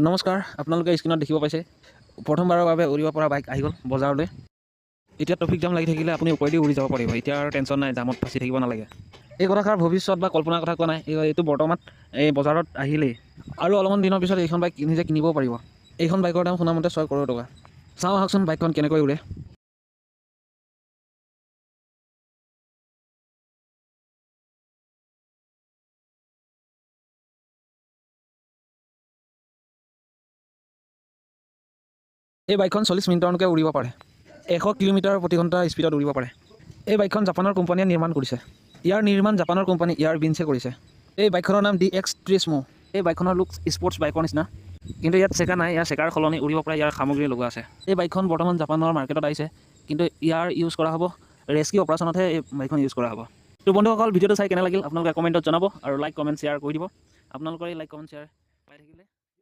নমস্কাৰ, আপোনালোকে স্ক্ৰীণত দেখিব পাইছে, প্ৰথমবাৰৰ বাবে উৰিব পৰা বাইক আহি গ'ল বজাৰলৈ। এতিয়া ট্ৰেফিক জাম লাগি থাকিলে আপুনি ওপৰেদি উৰি যাব পাৰিব। এতিয়া আৰু টেনশ্যন নাই, জামত ফাঁচি থাকিব নালাগে। এই কথাষাৰ ভৱিষ্যত বা কল্পনাৰ কথা কোৱা নাই। এইটো বৰ্তমান এই বজাৰত আহিলেই আৰু অলপমান দিনৰ পিছত এইখন বাইক নিজে কিনিবও পাৰিব। এইখন বাইকৰ দাম শুনামতে 6 কৰোৰ টকা। চাওঁ আহকচোন, বাইকখন কেনেকৈ উৰে। এই বাইকখন 40 মিনিটলৈকে উৰিব পাৰে। 100 কিলোমিটাৰ প্ৰতি ঘণ্টা স্পীডত উৰিব পাৰে। এই বাইকখন জাপানৰ কোম্পানীয়ে নিৰ্মাণ কৰিছে। ইয়াৰ নিৰ্মাণ জাপানৰ কোম্পানী এয়াৰ বিনছে কৰিছে। এই বাইকখনৰ নাম ডিএক্স 30 মো। এই বাইকখনৰ লুক স্পৰ্টছ বাইকৰ নিচিনা, কিন্তু ইয়াত চেকা নাই। ইয়াৰ চেকাৰ সলনি উৰিব পৰা ইয়াৰ সামগ্ৰী লগোৱা আছে। এই বাইকখন বৰ্তমান জাপানৰ মাৰ্কেটত আহিছে, কিন্তু ইয়াৰ ইউজ কৰা হ'ব ৰেস্কিউ অপাৰেশ্যনতহে এই বাইকখন ইউজ কৰা হ'ব। তো বন্ধুসকল, ভিডিঅ'টো চাই কেনে লাগিল আপোনালোকে কমেণ্টত জনাব আৰু লাইক, কমেণ্ট, শ্বেয়াৰ কৰি দিব। আপোনালোকৰ এই লাইক, কমেণ্ট, শ্বেয়াৰ পাই থাকিলে